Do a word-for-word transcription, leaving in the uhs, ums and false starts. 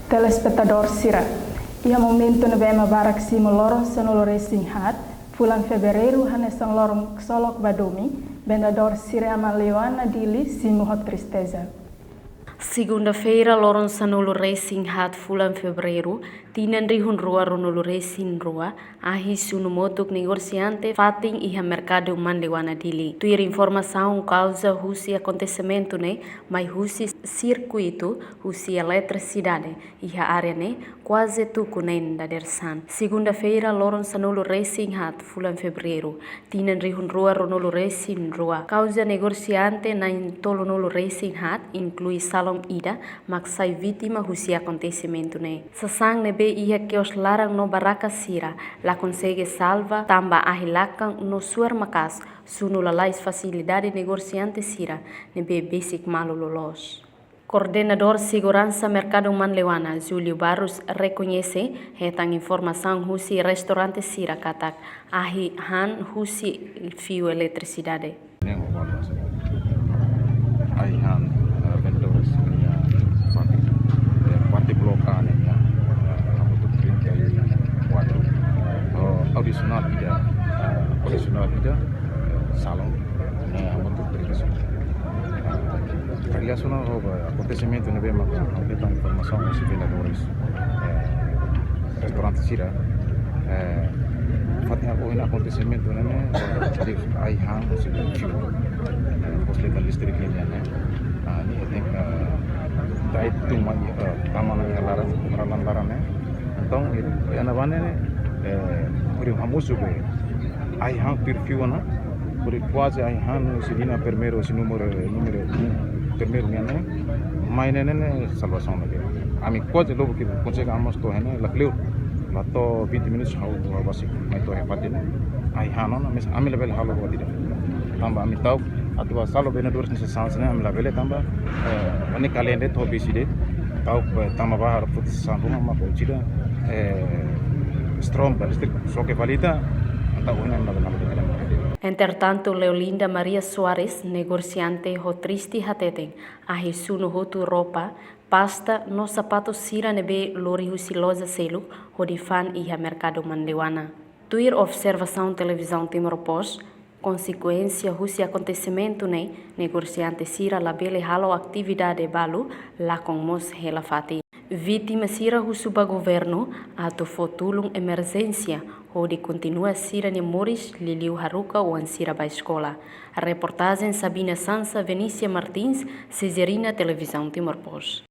Telespetadór sira, iha momentu ne'ebé ema barak simu loron sanulu-resin-haat fulan Fevereiru hanesan loron ksolok ba domin, bendadór sira Aman Leuana Dili simu ho tristeza. Segunda-feira, loron sanulu-resin-haat fulan Fevereiru, tinan rihun rua ruanulu-resin-rua, ahi sunu motuk negosiante fatin iha merkadu Aman Leuana Dili. Tuir informasaun kauza husi akontesimentu ne'e, mai husi sirkuitu husi eletrisidade iha área ne'e kuaze tuku neen dadeer-saan. Segunda-feira, loron sanulu-resin-haat fulan Fevereiru, tinan rihun rua ruanulu-resin-rua, kauza negosiante na'in tolunulu-resin-haat, inklui salom ida, mak sai vítima husi akontesimentu ne'e. Sasán ne'ebé iha kios laran no barraka sira la konsege salva tanba ahi lakan no suar maka'as, sunu lalais fasilidade negosiante sira ne'ebé besik malu loloos. Koordenadór Seguransa Merkadu Aman Leuana, Júlio Barros, rekoñese hetan informasaun husi restaurante sira katak ahi han husi fiu eletrisidade. Ne'e ho valor. Ahi han, eh, vendedores nia parte, eh, parte blok A ne'e, eh, hamutuk trinta e quatro. Oh, adisionál ida, eh, adisionál ida, eh, salom, ne'e hamutuk trinta e cinco. Relasionadu ho akontesimentu ne'ebé mak hetan informasaun husi vendedores, eh, restaurante sira, eh, fatin ohin akontesimentu ne'e, ne'e, ahi han husi fiu, eh, bos listrika nian ne'e. Ah, ne'e, eh, dai tun mai, eh, tama ona iha laran, laran, laran ne'e. Entaun, eh, iha ne'ebá ne'e, eh, por hamosu be ahi han tuir fiu ona, por kuaze ahi han husi liña primeiru, husi númeru, númeru primeiru nian ne'e, mai ne'e, ne'e, ne'e salvasaun lagi. Ami kuaze lobu ke konsege amas to'o iha ne'e, la kleur, la to'o vinte minutos ha'u, ha'u basi mai to'o iha fatin ne'e. Ahi han ona, mais ami labele halo buat ida. Tanba ami ta'uk, atu ba salva vendedores ne'e sasán ne'e, ami labele tanba, eh, ami kalende to'o beside, ta'uk, eh, tanba ba hara futi sasán ruma mak oinsá, eh, strom ba listrik, só ke valita, entaun ohin ami labele halo buat ida. Entretantu, Leolinda Maria Soares, negosiante, ho triste hateten, ahi sunu hotu roupa, pasta no sapatu sira ne'ebé lori husi loja seluk hodi fa'an iha merkadu Aman Leuana. Tuir observasaun Televizaun Timor Post, konsekuénsia husi akontesimentu ne'e, negosiante sira labele halo atividade balu, lakon mós hela fatin. Vítima sira husu ba governu atu fó tulun emerjénsia hodi kontinua sira-nia moris, liuliu haruka oan sira ba eskola. Reportajen Sabina Sansa, Venícia Martins, Sezerina, Televizaun Timor Post.